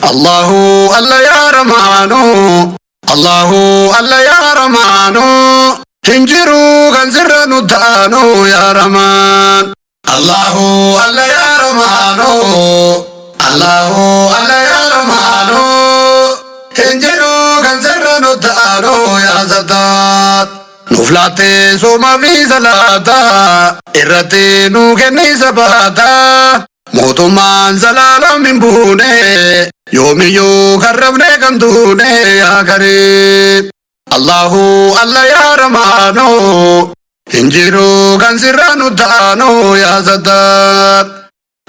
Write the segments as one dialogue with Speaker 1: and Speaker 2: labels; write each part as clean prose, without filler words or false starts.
Speaker 1: Allahu Allah yaa Rahmaanu, Allahu Allah yaa Rahmaanu, hin jiru kan sirra nu taanu yaa Rahmaan. Allahu Allah yaa Rahmaanu, Allahu Allah yaa Rahmaanu, hin jiru kan sirra nu taanu yaa Sattaar. Nuuf laattee sooma fi salaata, irratti nu kenni sabaata. Mootummaan zalaalam hin buune, yoomiyyuu kan rafne kan duune yaa Kariim. Allahu Allah yaa Rahmaanu, hin jiru kan sirra nu taanu yaa Sattaar.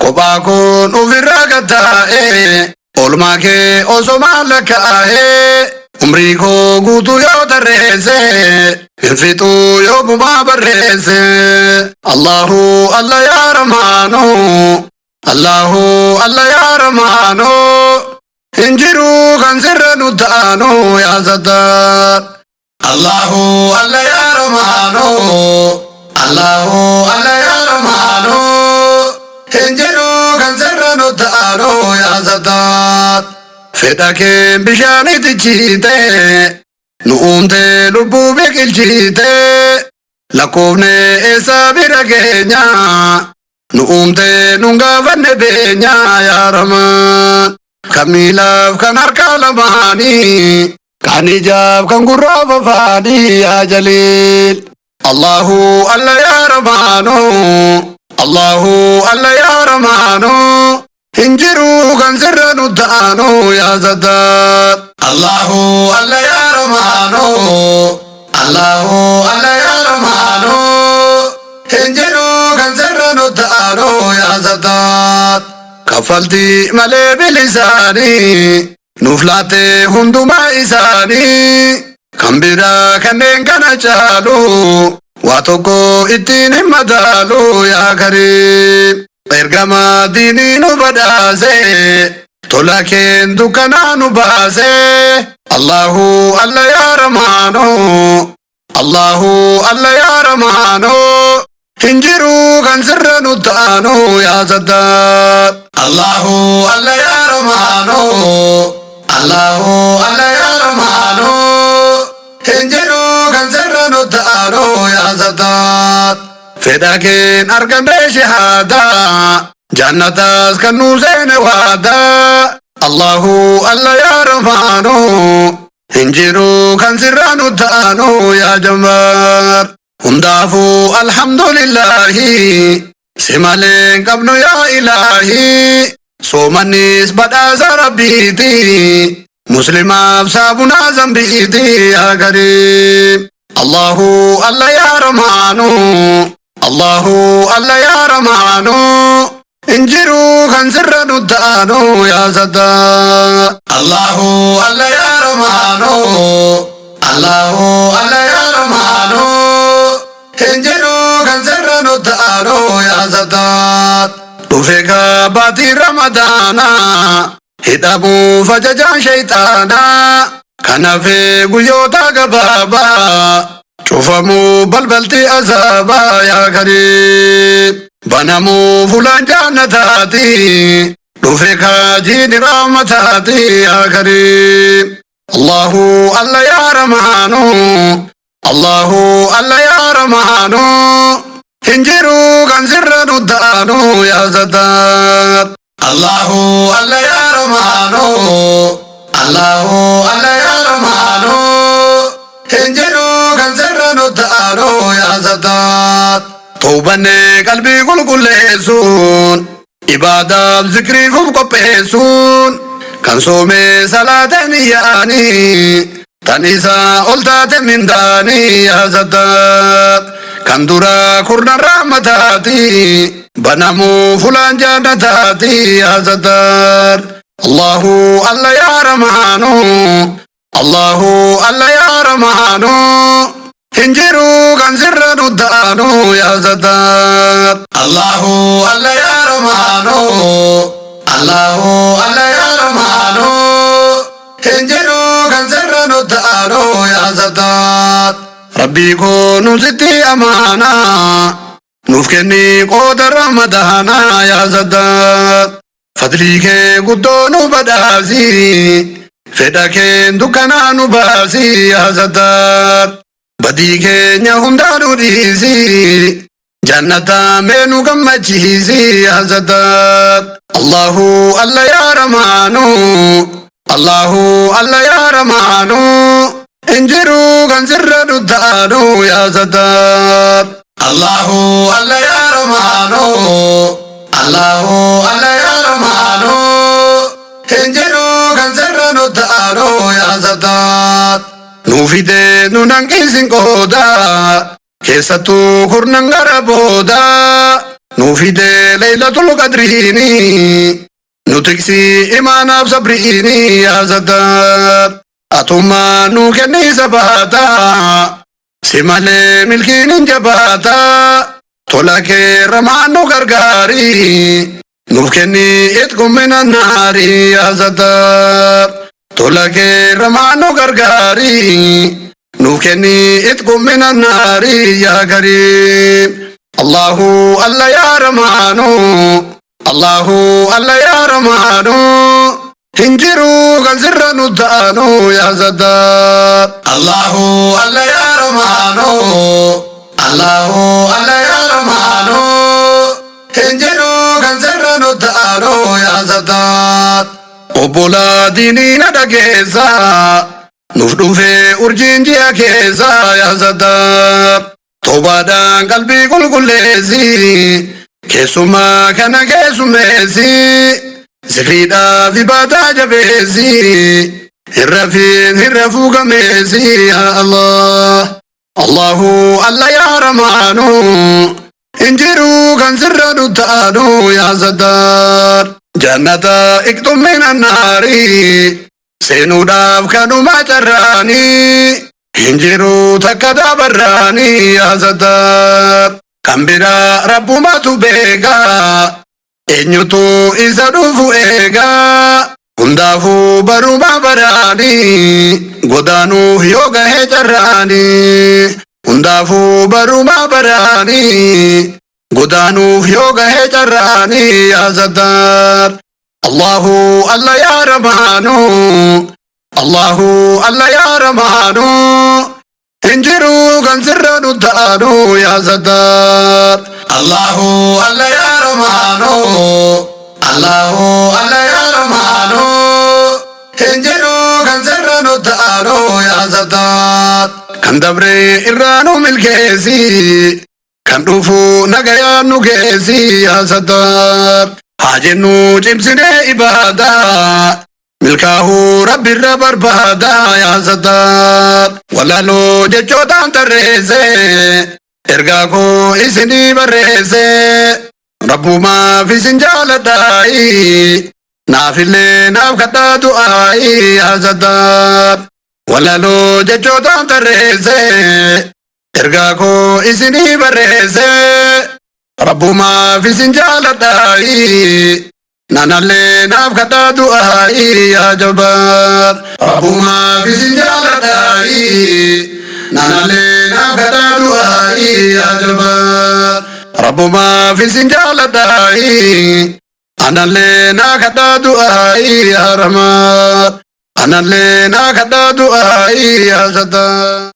Speaker 1: Kophaa koon ofirra gattaa'e, oolmaa kee osoo maallaqaa'e, umrii koo guutuu yoo tarreesse, hin fixuu yoomumaa barreesse. Allahu Allah yaa Rahmaanu, Allahu Allah yaa Rahmaanu, hin jiru kan sirra nu taanu yaa Sattaar. Allahu Allah yaa Rahmaanu, Allahu Allah yaa Rahmaanu, hin jiru kan sirra nu taanu yaa Sattaar. Fedha kee bishaanitti jiite, nu uumte lubbuu biqilchite, lakkoofne eessa bira keenya, nu uumte nu gaafanne beenya yaa Rahmaan. Kan miilaaf kan harka lamaanii, kan ijaaf kan gurraaf afaanii yaa Jaliil. Allahu Allah yaa Rahmaanu, Allahu Allah yaa Rahmaanu, hin jiru kan sirra nu taanu yaa Sattaar. Allahu Allah yaa Rahmaanu, Allahu Allah yaa Rahmaanu, hin jiru kan sirra nu taanu yaa Sattaar. Kaffaltii malee bilisaanii, nuuf laattee hundumaa isaanii, kan biraa kanneen kana caalu, waa tokko ittiin hin madaalu yaa Kariim. Ergama diinii nu badhaase, tola keen dukkanaa nu baase. Allahu Allah yaa Rahmaanu, Allahu Allah yaa Rahmaanu, hin jiru kan sirra nu taanu yaa Sattaar. Allahu Allah yaa Rahmaanu, Allahu Allah yaa Rahmaanu, hin jiru kan sirra nu taanu yaa Sattaar. Fedha keen arganne shahaadaa, jannatas kan nu seene waadaa. Allahu Allah yaa Rahmaanu, hin jiru kan sirra nu taanu yaa Jabbaar. Hundaafuu alhamdulillahi, si malee hin qabnu yaa Ilaahi. Soomannis badhaasa Rabbiiti, muslimaaf saabunaa zambiiti yaa Kariim. Allahu Allah yaa Rahmaanu, Allahu Allah yaa Rahmaanu, hin jiru kan sirra nu taanu yaa Sattaar. Allahu Allah yaa Rahmaanu, Allahu Allah yaa Rahmaanu, hin jiru kan sirra nu taanu yaa Sattaar. Dhufe baatii Ramadaana, hidhamuuf ajajaan shayxaanaa, kan hafee guyyoota gabaabaa, cufamuu balbalti azaabaa yaa Kariim. Banamuu fulaan jannataati, dhufe kaajiin rahmataati yaa Kariim. Allahu Allah yaa Rahmaanu, Allahu Allah yaa Rahmaanu, hin jiru kan sirra nu taanu yaa Sattaar. Allahu Allah yaa Rahmaanu, Allahu Allah yaa Rahmaanu, hin jiru kan sirra nu taanu yaa Sattaar. Tawbannee qalbii qulqulleessuun, ibaadaaf zikriif of qopheessuun, kan soomee salaata niyyaanii, tan isaa ol taate mindaanii yaa Sattaar. Kan dura kurnan rahmataati, banamuu fulaan jannataati yaa Sattaar. Allahu Allah yaa Rahmaanu, Allahu Allah yaa Rahmaanu, hin jiru kan sirra nu taanu yaa Sattaar. Allahu Allah yaa Rahmaanu, Allahu Allah yaa Rahmaanu, hin jiru kan sirra nu taanu yaa Sattaar. Rabbii koo nu sitti amaanaa, nuuf kenni qooda Ramadaanaa yaa Sattaar. Fadlii kee guddoo nu badhaasi, fedha keen dukkanaa nu baasi yaa Sattaar. Badii keenya hundaa nu dhiisi, jannata mee nu gammachiisi yaa Sattaar. Allahu Alla yaa Ramaanu, Allahu Alla yaa Ramaanu, injiruu kan sirra duttaanu yaa Sattaar. Allahu Alla yaa Ramaanu, Allahu Alla yaa Ramaanu, injiruu kan sirra duttaanu yaa Sattaar. Nu fidee nu nanqisin qooda, keessattuu kurnan gara booda, nu fidee Laylatul Qadriini, nu tiksi imaanaaf sabriini yaa Sattaar. Atummaa nu kenni sabaata, si malee milkiin hin jabaata, tola kee Ramaan nu gargaari, nuuf kenni itqum mina naari yaa Sattaar. Tola kee Ramaan nu gargaari, nuuf kenni itqum mina naari yaa Kariim. Allahu Alla yaa Ramaanu, Allahu Alla yaa Ramaanu, hinjiruu kan sirra nu ta'anu yaa Sattaar. Allahu Alla yaa Ramaanu, Allahu Alla yaa Ramaanu, hinjiruu kan sirra nu ta'anu yaa Sattaar. Obbolaa diinii na dhageessa, nuuf dhufee urjiin ji'a keessa yaa Sattaar. Toobaadhaan qalbii qulqulleessi, keessumaa kana keessummeessi, zikriidhaaf ibaadaa jabeessi, hin rafiin hin rafuu gameessi yaa Allah. Allahu Alla yaa Ramaanu, hinjiruu kan sirra nu ta'anu yaa Sattaar. Jannata iqxum mina naari, seenuudhaaf kanuma carraanii, hinjiruu takka dabarraanii yaa Sattaar. Kan biraa Rabbumatu beekaa, eenyutu isa dhufu eegaa, hundaafuu baruma baraanii, godaanuuf yoo gahe carraanii, hundaafuu baruma baraanii, godaanuuf yoo gahe carraanii yaa Sattaar. Allahu Alla yaa Ramaanu, Allahu Alla yaa Ramaanu, hinjiruu kan sirra nu ta'anu yaa Sattaar. Allahu Alla yaa Ramaanu, Allahu Alla yaa Ramaanu, hinjiruu kan sirra nu ta'anu yaa Sattaar. Kan dabre irraa nu milkeessi, kan dhufu nagayaan nu geessi yaa Sattaar. Haa jennu cimsinee ibaadaa, milkaa'uu Rabbirra barbaada yaa Sattaar. Walaloo jechootaan tarreesse, ergaa koo isinii barreesse, Rabbumaaf isin jaaladhaayi, naafillee naaf kadhaa du'aayi yaa Sattaar. Walaloo jechootaan tarreesse, ergaa koo isinii barreesse, Rabbumaaf isin jaaladhaayi, nanallee naaf kadhaa du'aayi yaa Jabbaar. Rabbumaaf isin jaaladhaayi, nanallee naaf kadhaa du'aayi yaa Jabbaar. Rabbumaaf isin jaaladhaayi, anallee naa kadhaa du'aayi yaa Rahmaan. Anallee naa kadhaa du'aayi yaa Sattaar.